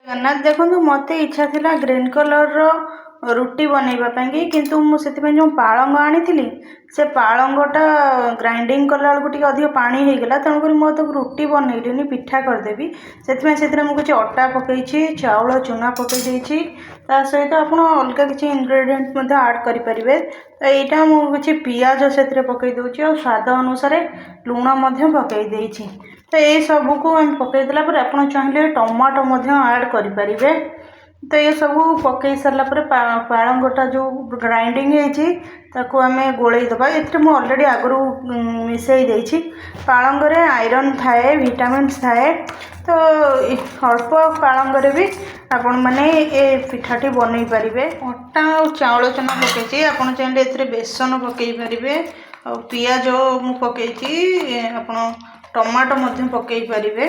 ଜଗନ୍ନାଥ। ଦେଖନ୍ତୁ, ମୋତେ ଇଚ୍ଛା ଥିଲା ଗ୍ରୀନ୍ କଲର୍ର ରୁଟି ବନେଇବା ପାଇଁକି, କିନ୍ତୁ ମୁଁ ସେଥିପାଇଁ ଯେଉଁ ପାଳଙ୍ଗ ଆଣିଥିଲି, ସେ ପାଳଙ୍ଗଟା ଗ୍ରାଇଣ୍ଡିଙ୍ଗ କଲାବେଳକୁ ଟିକେ ଅଧିକ ପାଣି ହେଇଗଲା। ତେଣୁକରି ମୁଁ ଆଉ ତାକୁ ରୁଟି ବନେଇଲିନି, ପିଠା କରିଦେବି। ସେଥିପାଇଁ ସେଥିରେ ମୁଁ କିଛି ଅଟା ପକେଇଛି, ଚାଉଳ ଚୁନା ପକେଇ ଦେଇଛି। ତା ସହିତ ଆପଣ ଅଲଗା କିଛି ଇନଗ୍ରେଡ଼ିଏଣ୍ଟ ମଧ୍ୟ ଆଡ଼୍ କରିପାରିବେ। ତ ଏଇଟା ମୁଁ କିଛି ପିଆଜ ସେଥିରେ ପକେଇ ଦେଉଛି ଆଉ ସ୍ୱାଦ ଅନୁସାରେ ଲୁଣ ମଧ୍ୟ ପକେଇ ଦେଇଛି। ତ ଏଇସବୁକୁ ଆମେ ପକେଇ ଦେଲା ପରେ ଆପଣ ଚାହିଁଲେ ଟମାଟୋ ମଧ୍ୟ ଆଡ଼୍ କରିପାରିବେ। ତ ଏସବୁ ପକେଇ ସାରିଲା ପରେ ପାଳଙ୍ଗଟା ଯେଉଁ ଗ୍ରାଇଣ୍ଡିଙ୍ଗ ହେଇଛି, ତାକୁ ଆମେ ଗୋଳେଇ ଦେବା। ଏଥିରେ ମୁଁ ଅଲରେଡ଼ି ଆଗରୁ ମିଶାଇ ଦେଇଛି। ପାଳଙ୍ଗରେ ଆଇରନ୍ ଥାଏ, ଭିଟାମିନ୍ସ ଥାଏ। ତ ଅଳ୍ପ ପାଳଙ୍ଗରେ ବି ଆପଣମାନେ ଏ ପିଠାଟି ବନେଇ ପାରିବେ। ଅଟା ଆଉ ଚାଉଳ ଚୁନା ପକେଇଛି। ଆପଣ ଚାହିଁଲେ ଏଥିରେ ବେସନ ପକେଇ ପାରିବେ। ଆଉ ପିଆଜ ମୁଁ ପକେଇଛି, ଆପଣ ଟମାଟୋ ମଧ୍ୟ ପକେଇ ପାରିବେ।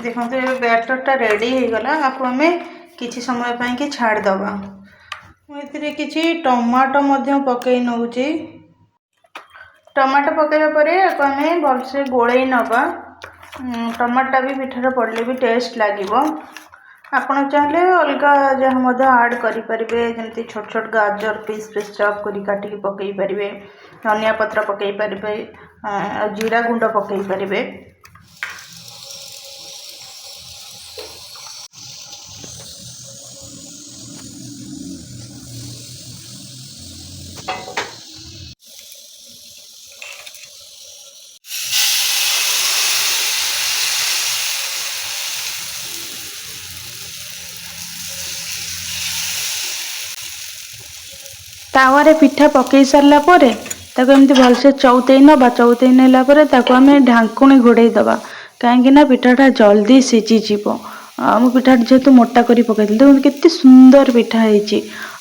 ଦେଖନ୍ତୁ, ଏବେ ବ୍ୟାଟରଟା ରେଡ଼ି ହେଇଗଲା। ଆକୁ ଆମେ କିଛି ସମୟ ପାଇଁକି ଛାଡ଼ିଦେବା। ମୁଁ ଏଥିରେ କିଛି ଟମାଟୋ ମଧ୍ୟ ପକେଇ ନେଉଛି। ଟମାଟୋ ପକାଇବା ପରେ ଆକୁ ଆମେ ଭଲସେ ଗୋଳେଇ ନେବା। ଟମାଟୋଟା ବି ପିଠାରେ ପଡ଼ିଲେ ବି ଟେଷ୍ଟ ଲାଗିବ। ଆପଣ ଚାହିଁଲେ ଅଲଗା ଯାହା ମଧ୍ୟ ଆଡ଼୍ କରିପାରିବେ, ଯେମିତି ଛୋଟ ଛୋଟ ଗାଜର ପିସ୍ ପିସ୍ ଚପ୍ କରି କାଟିକି ପକାଇ ପାରିବେ, ଧନିଆ ପତ୍ର ପକାଇ ପାରିବେ ଆଉ ଜିରା ଗୁଣ୍ଡ ପକାଇ ପାରିବେ। ତାୱାରେ ପିଠା ପକାଇ ସାରିଲା ପରେ ତାକୁ ଏମିତି ଭଲସେ ଚଉତେଇ ନେବା। ଚଉତେଇ ନେଲା ପରେ ତାକୁ ଆମେ ଢାଙ୍କୁଣୀ ଘୋଡ଼େଇ ଦେବା, କାହିଁକି ନା ପିଠାଟା ଜଲ୍ଦି ସିଝିଯିବ। ଆଉ ମୁଁ ପିଠାଟା ଯେହେତୁ ମୋଟା କରି ପକାଇଥିଲି, ଦେଖନ୍ତୁ କେତେ ସୁନ୍ଦର ପିଠା ହେଇଛି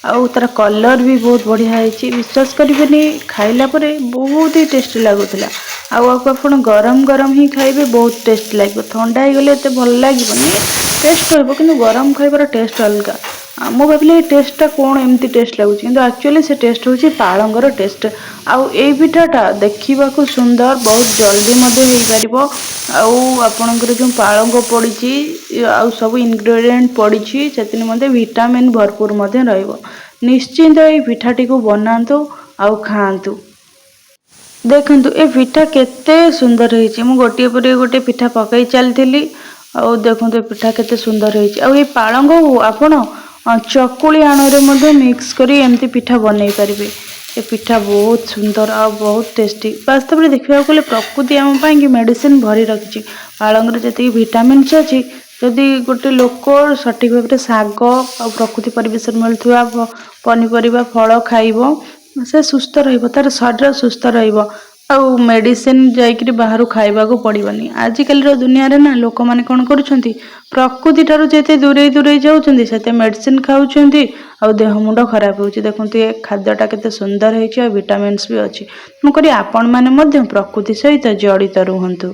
ଆଉ ତା'ର କଲର୍ ବି ବହୁତ ବଢ଼ିଆ ହେଇଛି। ବିଶ୍ୱାସ କରିବେନି, ଖାଇଲା ପରେ ବହୁତ ହି ଟେଷ୍ଟି ଲାଗୁଥିଲା। ଆଉ ଆକୁ ଆପଣ ଗରମ ଗରମ ହିଁ ଖାଇବେ, ବହୁତ ଟେଷ୍ଟ ଲାଗିବ। ଥଣ୍ଡା ହେଇଗଲେ ଏତେ ଭଲ ଲାଗିବନି। ଟେଷ୍ଟ ରହିବ, କିନ୍ତୁ ଗରମ ଖାଇବାର ଟେଷ୍ଟ ଅଲଗା। ମୁଁ ଭାବିଲି ଏ ଟେଷ୍ଟଟା କ'ଣ ଏମିତି ଟେଷ୍ଟ ଲାଗୁଛି, କିନ୍ତୁ ଆକ୍ଚୁଆଲି ସେ ଟେଷ୍ଟ ହେଉଛି ପାଳଙ୍ଗର ଟେଷ୍ଟ। ଆଉ ଏଇ ପିଠାଟା ଦେଖିବାକୁ ସୁନ୍ଦର, ବହୁତ ଜଲ୍ଦି ମଧ୍ୟ ହେଇପାରିବ। ଆଉ ଆପଣଙ୍କର ଯେଉଁ ପାଳଙ୍ଗ ପଡ଼ିଛି ଆଉ ସବୁ ଇନଗ୍ରେଡ଼ିଏଣ୍ଟ ପଡ଼ିଛି, ସେଥିରେ ମଧ୍ୟ ଭିଟାମିନ୍ ଭରପୁର ମଧ୍ୟ ରହିବ। ନିଶ୍ଚିନ୍ତ ଏଇ ପିଠାଟିକୁ ବନାନ୍ତୁ ଆଉ ଖାଆନ୍ତୁ। ଦେଖନ୍ତୁ, ଏ ପିଠା କେତେ ସୁନ୍ଦର ହେଇଛି। ମୁଁ ଗୋଟିଏ ପରେ ଗୋଟେ ପିଠା ପକାଇ ଚାଲିଥିଲି ଆଉ ଦେଖନ୍ତୁ, ଏ ପିଠା କେତେ ସୁନ୍ଦର ହେଇଛି। ଆଉ ଏଇ ପାଳଙ୍ଗକୁ ଆପଣ ଚକୁଳି ଆଣରେ ମଧ୍ୟ ମିକ୍ସ କରି ଏମିତି ପିଠା ବନେଇ ପାରିବେ। ଏ ପିଠା ବହୁତ ସୁନ୍ଦର ଆଉ ବହୁତ ଟେଷ୍ଟି। ବାସ୍ତବରେ ଦେଖିବାକୁ ଗଲେ ପ୍ରକୃତି ଆମ ପାଇଁକି ମେଡ଼ିସିନ ଭରି ରଖିଛି। ପାଳଙ୍ଗରେ ଯେତିକି ଭିଟାମିନ୍ସ ଅଛି, ଯଦି ଗୋଟେ ଲୋକ ସଠିକ୍ ଭାବରେ ଶାଗ ଆଉ ପ୍ରକୃତି ପରିବେଶରେ ମିଳୁଥିବା ପନିପରିବା, ଫଳ ଖାଇବ, ସେ ସୁସ୍ଥ ରହିବ, ତାର ଶରୀର ସୁସ୍ଥ ରହିବ ଆଉ ମେଡ଼ିସିନ ଯାଇକିରି ବାହାରୁ ଖାଇବାକୁ ପଡ଼ିବନି। ଆଜିକାଲିର ଦୁନିଆରେ ନା ଲୋକମାନେ କ'ଣ କରୁଛନ୍ତି, ପ୍ରକୃତି ଠାରୁ ଯେତେ ଦୂରେଇ ଦୂରେଇ ଯାଉଛନ୍ତି, ସେତେ ମେଡ଼ିସିନ ଖାଉଛନ୍ତି ଆଉ ଦେହ ମୁଣ୍ଡ ଖରାପ ହେଉଛି। ଦେଖନ୍ତୁ, ଏ ଖାଦ୍ୟଟା କେତେ ସୁନ୍ଦର ହେଇଛି ଆଉ ଭିଟାମିନ୍ସ ବି ଅଛି। ତେଣୁକରି ଆପଣମାନେ ମଧ୍ୟ ପ୍ରକୃତି ସହିତ ଜଡ଼ିତ ରୁହନ୍ତୁ।